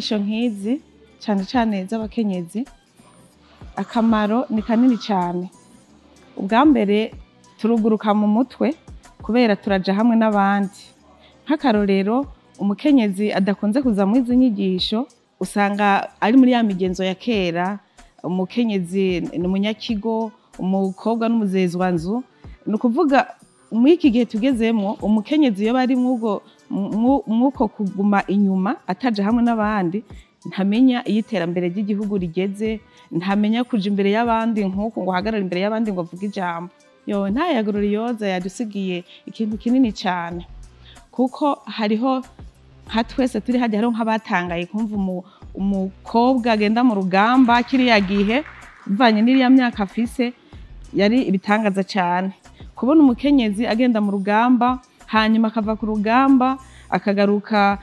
Inyigisho nk'izi, cane cane z'abakenyezi, akamaro ni kanini cyane. Ubwa mbere, turuguruka mu mutwe kubera turaja hamwe n'abandi. Nk'akarorero, umukenyezi adakunze kuza muri izi nyigisho usanga ari muri ya migenzo ya kera: umukenyezi ni umunyakigo, umukobwa n'umuzezwanzu. Ni ukuvuga, muri iki gihe tugezemwo, umukenyezi iyo bari mw'uko kuguma inyuma, ataja hamwe n'abandi, ntamenya iyo iterambere ry'igihugu rigeze, ntamenya kuja imbere y'abandi nk'uku, ngo uhagarare imbere y'abandi ngo avuge ijambo. Yo nta ya Gloriose yadusigiye ikintu kinini cyane, kuko hariho nka twese turi hajya, hariho nk'abatangaye kumva umukobwa agenda mu rugamba kiriya gihe. Bivanye n'iriya myaka afise, yari ibitangaza cyane kubona umukenyezi agenda mu rugamba, hanyuma akava ku rugamba akagaruka,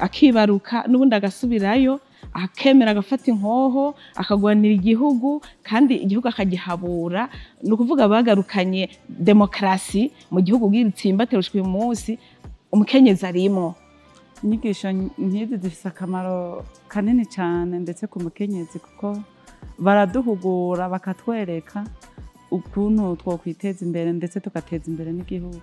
akibaruka, n'ubundi agasubirayo, akemera agafata inkoho, akagwanira igihugu, kandi igihugu akagihabura. Ni ukuvuga, bagarukanye demokarasi mu gihugu bw'itsimbatiro uyu munsi umukenyezi arimwo. Inyigisho nk'izi zifite akamaro kanini cyane, ndetse ku mukenyezi, kuko baraduhugura, bakatwereka ukuntu twokwiteza imbere, ndetse tugateza imbere n'igihugu.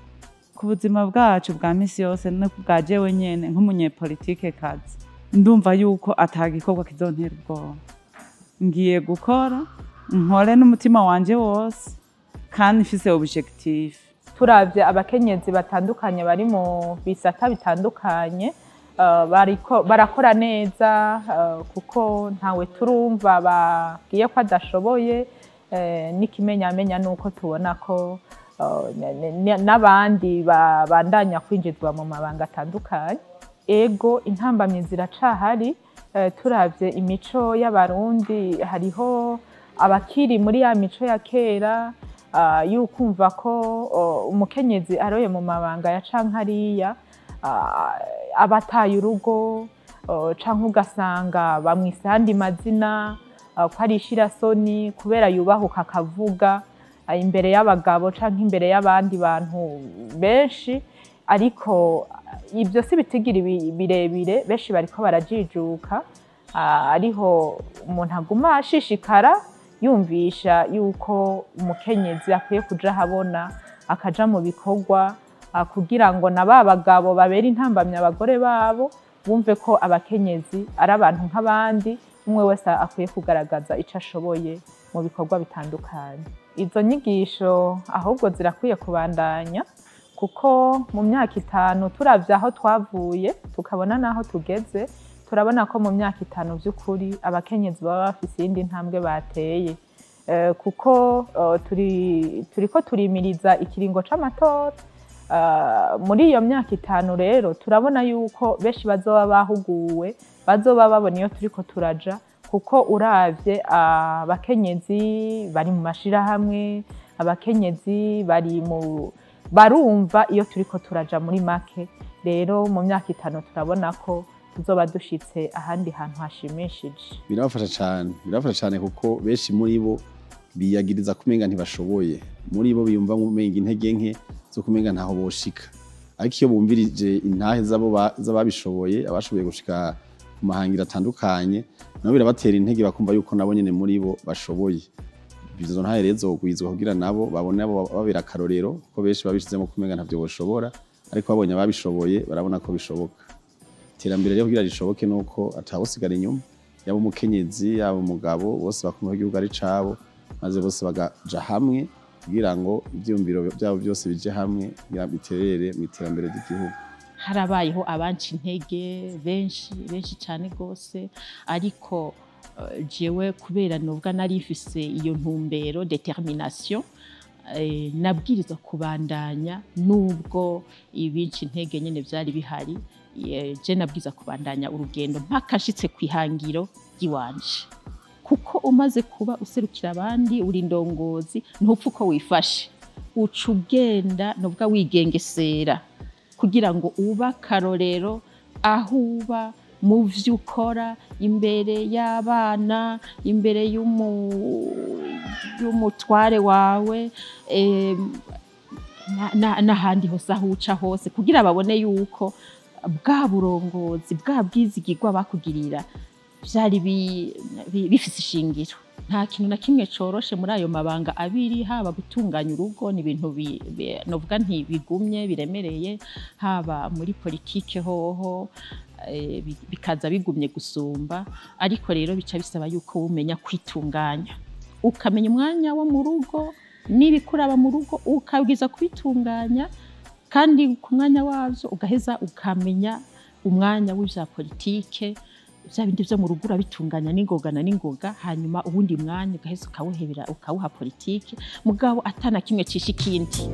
Ku buzima bwacu bwa misi yose no bwa jewe nyene nk'umunyepolitike kazi, ndumva yuko atagikorwa kizontera ubwoba. Ngiye gukora, nkore n'umutima wanje wose kandi mfise objectif. Turavye abakenyezi batandukanye bari mu bisata bitandukanye, bariko barakora neza, kuko ntawe turumva babwiye ko adashoboye. N'ikimenyamenya nuko tubona ko n'abandi babandanya kwinjizwa mu mabanga atandukanye. Ego, intambamyi ziracahari. Turavye imico y'Abarundi, hariho abakiri muri ya mico ya kera, y'ukumva ko umukenyezi aroye mu mabanga ya canke hariya aba ataye urugo, canke ugasanga bamwise ayandi mazina, ko ari ishirasoni kubera yubahuka akavuga imbere y'abagabo canke imbere y'abandi bantu benshi. Ariko ibyo si bitigira birebire, benshi bariko barajijuka. Ariho umuntu aguma ashishikara yumvisha yuko umukenyezi akwiye kuja ahabona, akaja mu bikorwa, kugira ngo na ba bagabo babere intambamyi abagore babo bumve ko abakenyezi ari abantu nk'abandi, umwe wese akwiye kugaragaza ico ashoboye mu bikorwa bitandukanye. Izo nyigisho ahubwo zirakwiye kubandanya, kuko mu myaka 5, turavye aho twavuye tukabona n'aho tugeze, turabona ko mu myaka 5 by'ukuri abakenyezi baba bafise iyindi ntambwe bateye. Kuko turiko turimiriza ikiringo c'amatora. Muri iyo myaka 5 rero, turabona yuko benshi bazoba bahuguwe, bazoba babona iyo turiko turaja, kuko uravye abakenyezi bari mu mashirahamwe, abakenyezi bari mu barumva iyo turiko turaja. Muri make rero, mu myaka 5 turabona ko tuzoba dushitse ahandi hantu hashimishije. Birabafasha cyane, birabafasha cyane, kuko benshi muri bo biyagiriza kumenga ntibashoboye, muri bo biyumva umenga intege nke zo kumenga ntaho boshika. Ariko iyo bumvirije intahe z'abo z'ababishoboye, abashoboye gushika ku mahangira atandukanye, nabo birabatera intege, bakumva yuko nabo nyene muri bo bashoboye. Izo ntahe rero zogwizwa kugira nabo babone abo babera akarorero, kuko benshi babishizemo kumenga ntavyo boshobora, ariko babonye ababishoboye barabona ko bishoboka. Iterambere rero kugira rishoboke nuko atawusigara inyuma, yaba umukenyezi, yaba umugabo, bose bakumva ko igihugu ari cabo, maze bose bagaja hamwe kugira ngo ivyiyumviro byabo byose bije hamwe kugira biterere mu iterambere ry'igihugu. Harabayeho abanca intege benshi, benshi cyane rwose, ariko jewe kubera nubwo nari mfise iyo ntumbero, détermination, nabwirizwa kubandanya nubwo ibinca intege nyene vyari bihari. Je nabwirizwa kubandanya urugendo mpaka nshitse kw'ihangiro ry'iwanje, kuko umaze kuba userukira abandi, uri indongozi, ntupfa uko wifashe, uca ugenda nubwo wigengesera kugira ngo ube akarorero aho uba, mu vyo ukora, imbere y'abana, imbere y'umutware wawe, n'ahandi hose aho uca hose, kugira babone yuko Bwa burongozi, bwa bwizigirwa bakugirira vyari bifise ishingiro. Nta kintu na kimwe coroshe muri ayo mabanga abiri, haba gutunganya urugo, ni ibintu novuga nti bigumye, biremereye, haba muri politike hoho bikaza bigumye gusumba. Ariko rero bica bisaba yuko umenya kwitunganya, ukamenya umwanya wo mu rugo n'ibikuraba mu rugo, ukabwiza kwitunganya kandi ku mwanya wavyo, ugaheza ukamenya umwanya w'ivya politike. Vya bindi vyo mu rugo urabitunganya n'ingoga na n'ingoga, hanyuma uwundi mwanya ugaheza ukawuhebera, ukawuha politike, mugabo atana kimwe cisha ikindi.